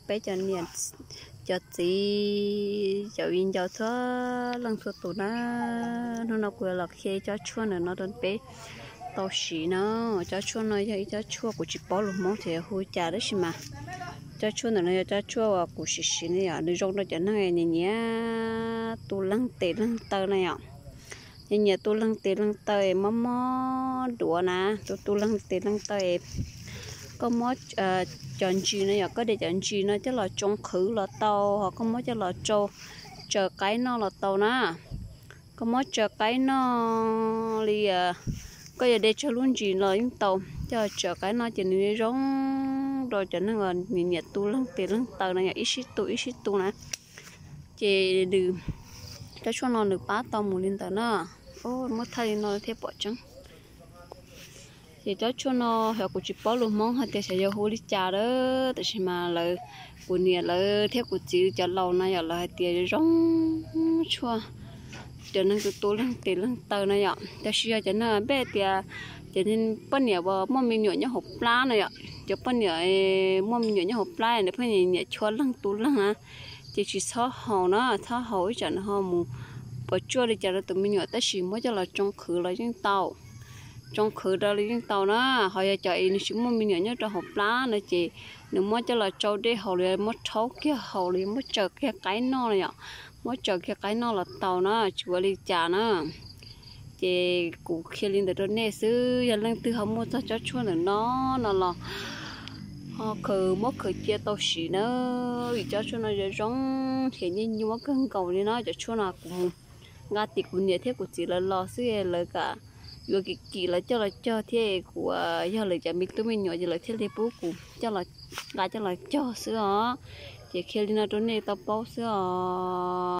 peb cov niam cov txiv cov viv ncaus txhua leej txhua tus na. Hnub no kuv los qhia cov tshuaj ntawm no rau peb tau siv na. Cov tshuaj no yog ib cov tshuaj kuv tsis paub lus Hmoob tias hu cas tab sis mas cov tshuaj ntawm no yog cov tshuaj uas kuv siv siv no yom, nws zoo rau cov neeg nyiam nyiam tu leeg tes leeg taw na yom. Nyiam nyiam tu leeg tes leeg taw es mob mob duav na, tu tu leeg tes leeg taw es koj muab cov ntsis no yom, koj de cov ntsis no coj los tsoo qhwv los tau, ho koj muab coj los tsaws qaib noj los tau na. Koj muab tsaws qaib noj li, koj yuav de tsawg lub ntsis los yeej tau, coj los tsaws qaib noj ces nws zoo rau cov neeg uas nyiam nyiam tu leeg tes leeg taw na yom, ib sij tu ib sij tu na. Ces nws, cov tshuaj no nws pab tau mus li ntawd na. Muab thaij li no thiaj pom tseeb. Ces cov tshuaj no xyov kuv tsis paub lus Hmoob hais tias xyov yog hu li cas lawm, tab sis mas lawv, kuv niam lawv thiab kuv txiv cov laus no yom, lawv hais tias zoo tshuaj cov neeg tu tu leeg tes leeg taw no yom. Tab sis yog cov neeg peb tias cov poj niam uas muaj me nyuam nyob hauv plab no yom, cov poj niam muaj me nyuam nyob hauv plab nws pheej nyiam chua leeg tu leeg na, ces tsis txhob haus na, txhob haus ib tsam nws ho mus puas tsuaj li cas rau tus me nyuam, tab sis muab coj los tsoo qhwv los yeej tau, tsoo qhwv rau los yeej tau na. Ho yog cov es nws tsis muaj me nyuam nyob rau hauv plab no ces nws muab coj los tsau dej haus los muab rhaub kiag haus los muab tsaws kiag qaib noj no yom, muab tsaws kiag qaib noj los tau na, tsis ua li cas na. Ces kuv qhia li ntawd rau nej xwb, yog leej twg ho muaj txog cov tshuaj ntawm no no los ho khaws muab khaws cia tau siv na, vim cov tshuaj no zoo zoo thiab nyiam nyiam kawg nkaus li na. Cov tshuaj no kuv mus nqa tim kuv niam thiab kuv txiv lawv los xwb, lawv kam yuav kim kim lawv coj los cog thiab kuv, yog lawv cov me tub me nyuam ces lawv thiaj li pub kuv coj los, nqa coj los cog xwb os. Ces qhia li no rau nej tau paub xwb os.